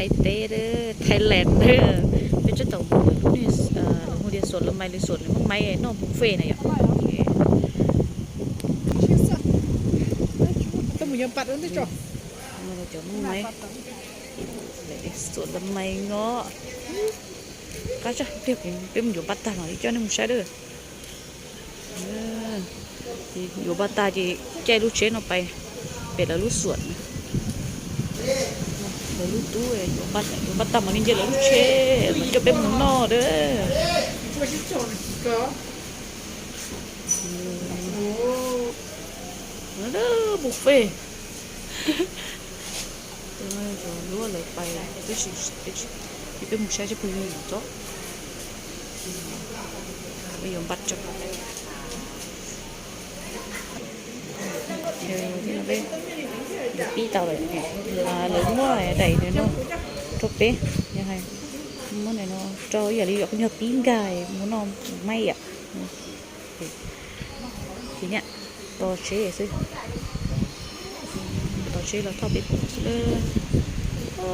Thaib teb, Thailand, peb tseem tau mus lub niag, lawv hu tias Suam Las Mais, lawv Suam Las Mais noj buffet na yom. Cov Hmoob Mais, Suam Las Mais nyob qab zog, peb mus yuav npaj tag no coj nej mus saib lawm. Yuav npaj tag ces caij lub tsheb no pais pem lawv lub Suam na. Lawv lub tub, yuav npaj tag mam li nce lawv lub tsheb mam coj peb mus noj lawm. Buffet. Cov luag lawv pais, ces peb mus saib seb puas yog tso. Peb yuav npaj tso. Peb pib tau lawm, lawv muab daim no rau peb, muab daim no rau ib yam li yog pib nkag mus noj maib yom. Ces niam, tos tsheb xwb. Tos tsheb los thauj peb pem xwb.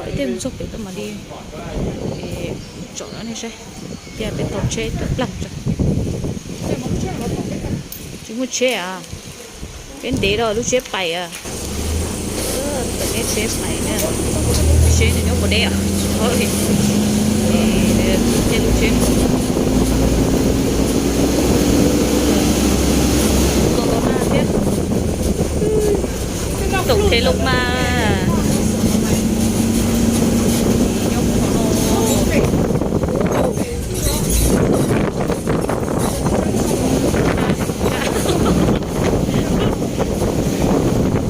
Ib teg mus txog pem tau mam li tsom rau nej saib. Cia peb tos tsheb coob plaag tso. Tsis muaj tsheb a, peb ntev rau lub tsheb pais a. Tawm neb tsheb pais na, tsheb nws nyob puas deb os. Tsheb lub tsheb no los los nag thiab. Tổng thể lục mà.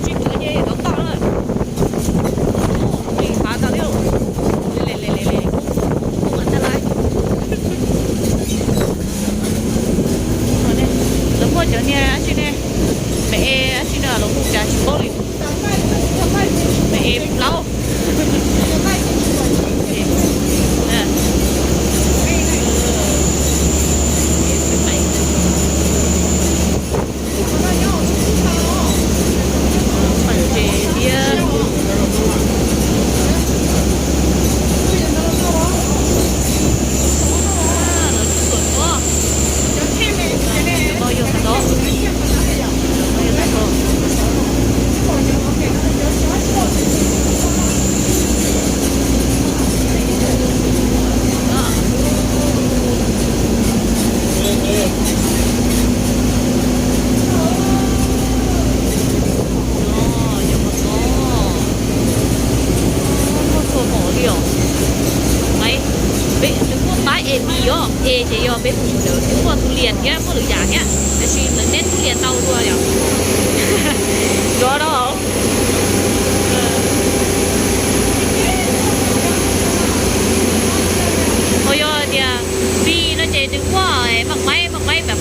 Tsis tshua nce tau toj na. Ui, hav tas li. Lawv muaj cov niag dab tsi ne, me e dab tsi no los hu cas tsis paub li. Me e plaub. Pais ces thiab. Lawv tsis tuam tuaj. Cov no yog tag nrho. Cov no yog tag nrho. Muaj txhua hom li os. Peb twb muaj pab es mis os, es ces yog peb mus ntawd twb muaj tu lias thiab muaj lwm yam thiab, tab sis lawv teb tu lias tau dua yom. Nrov no. Ho yog tias mis no ces nws muaj maj maib, maj maib pem,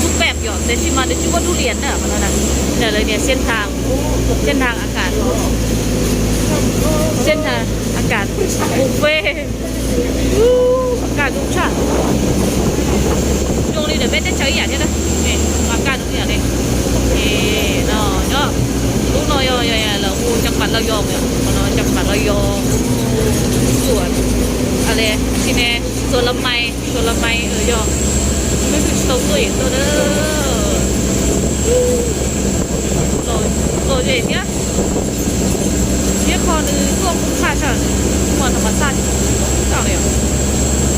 tub pem yom, tab sis mas nws tsis muaj dub lias na. Ntawm lawv tias xiab thas, xiab thas a kas, xiab thas a kas, buf fej, a kas zoo tshaj. Zoo li ntawm peb teb chaws ib yam thiab na, a kas zoo ib yam li. No nyob, lub no yog lawv hu cov pas laus yos, qhov no cov pas laus yos, xuam, a le, tsis ne, xuam las mais, xuam las mais yog, peb tsis tau tuaj yeem tuaj na. Lom zem thiab. Thiab qhov nws tuaj kuj tshaj tshaj, muaj thaum mas xaj tsis tau li os,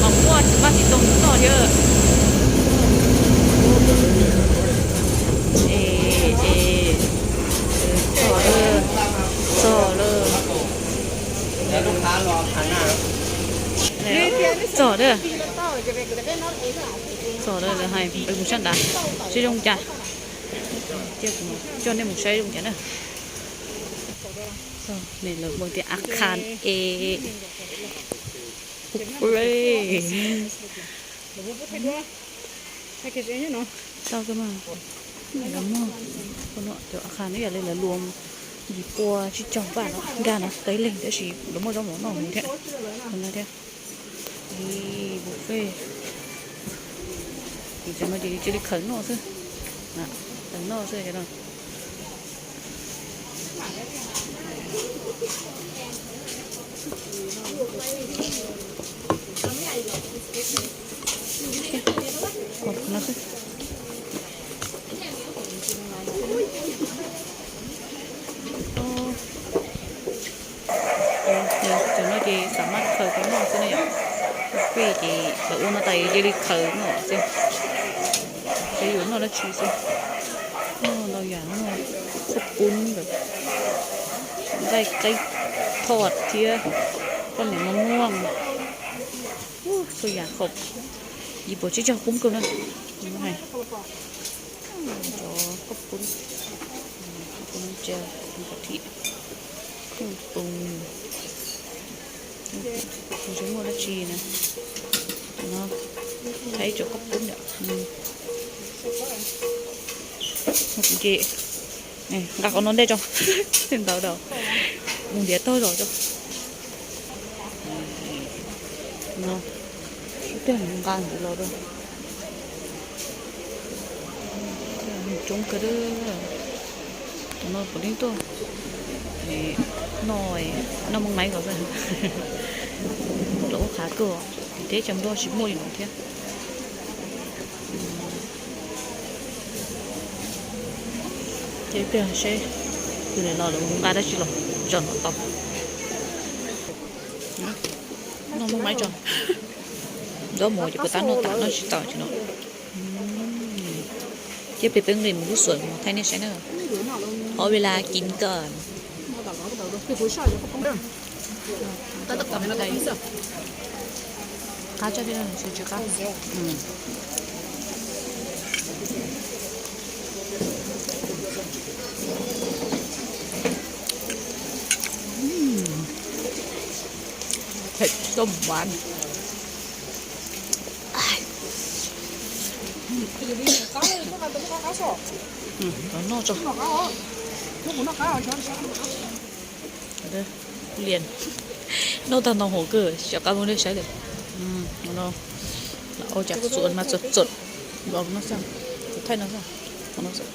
mas muaj tsis maj tsis tau noj thiab. Es, es, txog lawm, txog lawm, txog lawm, txog lawm, lawv hais peb mus sab nrad seb zoo cas. Coj nej mus saib zoo cas na. Lawv hu tias a khas es, ua le, tau mas, lawv muaj cov a khas ib yam li lawv luam yim pua tsib caug vaj no nkag no tau ib leeg, tab sis lawv muaj zaub mov noj mus thiab, no thiab. Ib, buf fej. Ces cov no ces cia li khaws noj xwb, khaws noj xwb cov no. Ua no xwb. Cov no ces xam mab khaws cov noj xwb na yom. Fij ces lawv ua no tas cia li khaws noj xwb. Seb yuav noj dab tsi xwb. Noj ntau yam, noj khaub poob, nqaij qaib thoj thiab koj niam mos muaj. Txhua yam khoom yim puas tsib caug poob kawg na. Cov khaub poob, khaub poob, khaub poob, khaub poob, ntshe muaj dab tsi na. No, thaij cov khaub poob yom. Ces nqa qhov no ntej tso, ntawd mus ntiav tog zos tso. No, ib pliag nqa ntxiv los rau. Coob kawg, tus no puav leej tuaj noj, noj Moob Maiv kom xwb. Los ua qhav kawg, teb chaws Nplog tsis muaj li no thiab. Ces ib pliag seb tus niam los lawv nqa dab tsi los tso no tau. Noj Moob Maiv tso. Ntaub mus ces puas tab noj tas noj tsis tau tsis no. Ces peb peb nqis mus lub xuas mus thaij nej saib na. Hov vela kin kawm. Qab tso, tsis qab. Phem toj muav. Noj tso. Lias, noj tag ntau hauv kawg, xyov qab muab nej saib lawm. Lam ua cas xuas mas txom txom, los no xwb, thaij no xwb.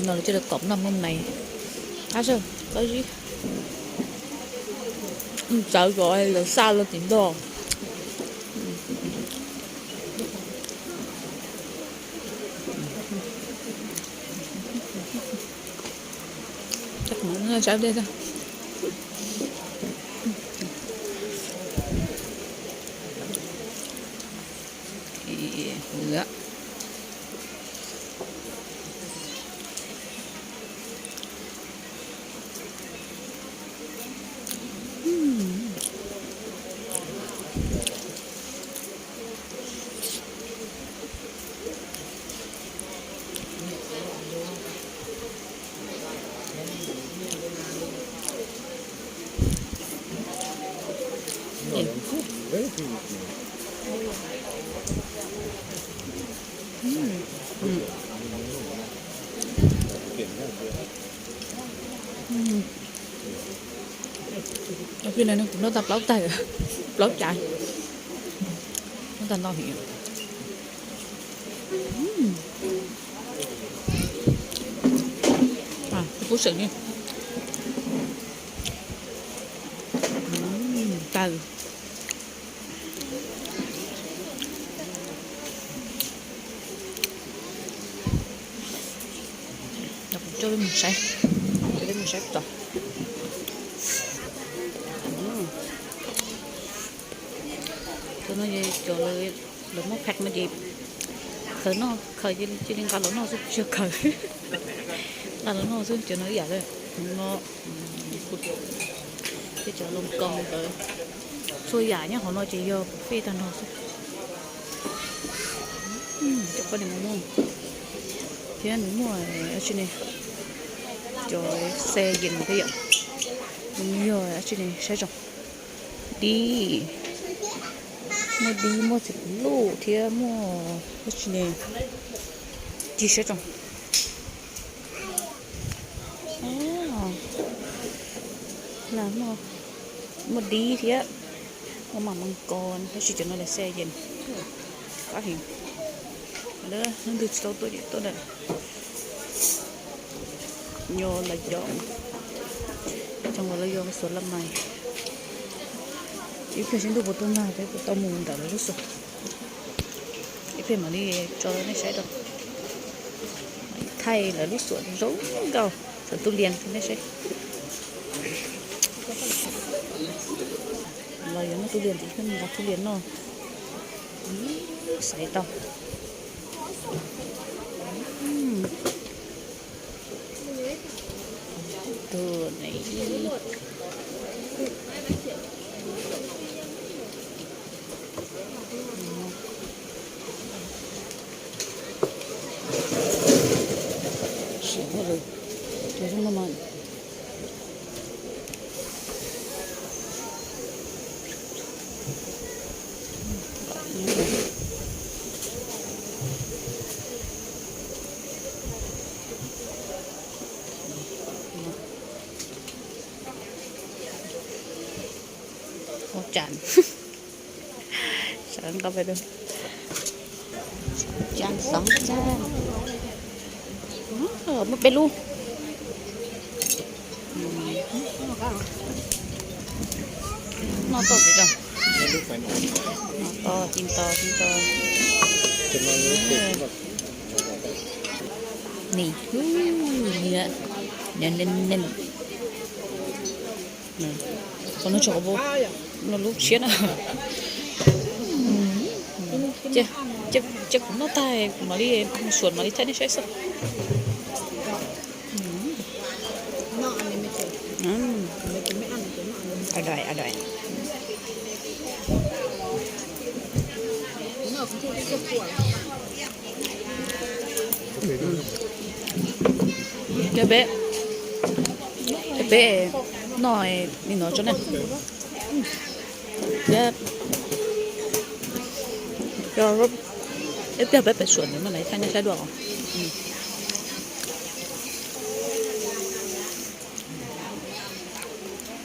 No lawv cia li kom noj Moob Maiv. Qab zib, txawv kom lawv xa los tim ntog. Kuv noj tag plaub tag, plaub cav, noj tag ntau heev. Kuv seem li tawg. Coj peb mus saib, coj peb mus saib tod. Cov no cov lawv muab phack no ces khaws noj, khaws cia li nqa los noj xwb, tsis yog khaws, nqa los noj xwb, cov no ib yam li no. Tej cov loo koo ntawd, txhua yam nyob hauv no ces yog buffet tag nrho xwb. Cov poj niam mos muaj thiab nws muaj dab tsi ne, cov xe yees thiab yom, nws yog dab tsi ne saib zoo. Dib, muaj dib, muaj txiv pluj thiab muaj dab tsi ne, cia saib zoo. Muaj dib thiab, muaj mas mas kos, tab sis cov no lawv xe yees. Qab heev. Hnub twg tsis tau tuaj ces tuaj lawm. Nyob los yog, cov uas lawv yuav xuas laj mais. Ib pliag seb ntuj puas tu nag peb puas tau mus nram lawv lub xuas. Ib pliag mam li tso nej saib rau. Thaij lawv lub xuas zoo nkauj, xuas tu lias nej saib. Los yuav noj tu lias ntxiv, mus nqa tu lias noj. Xaiv tau. Tus ne. Ua cas sawv nqa pais rau cas xov cas. Muaj peb lub. Noj tau tsis tau? Noj tau, ci tau, ci tau. Nim, niam, niam, niam. Qhov no tso qhov, no lub tshiab na. Ces kuv noj tag kuv mam li mus xuas mam li thaij nej saib xwb. Peb, peb noj li no tso na. Thiab ib pliag peb pem xuas ntawd mas lawv thaij nej saib dua os.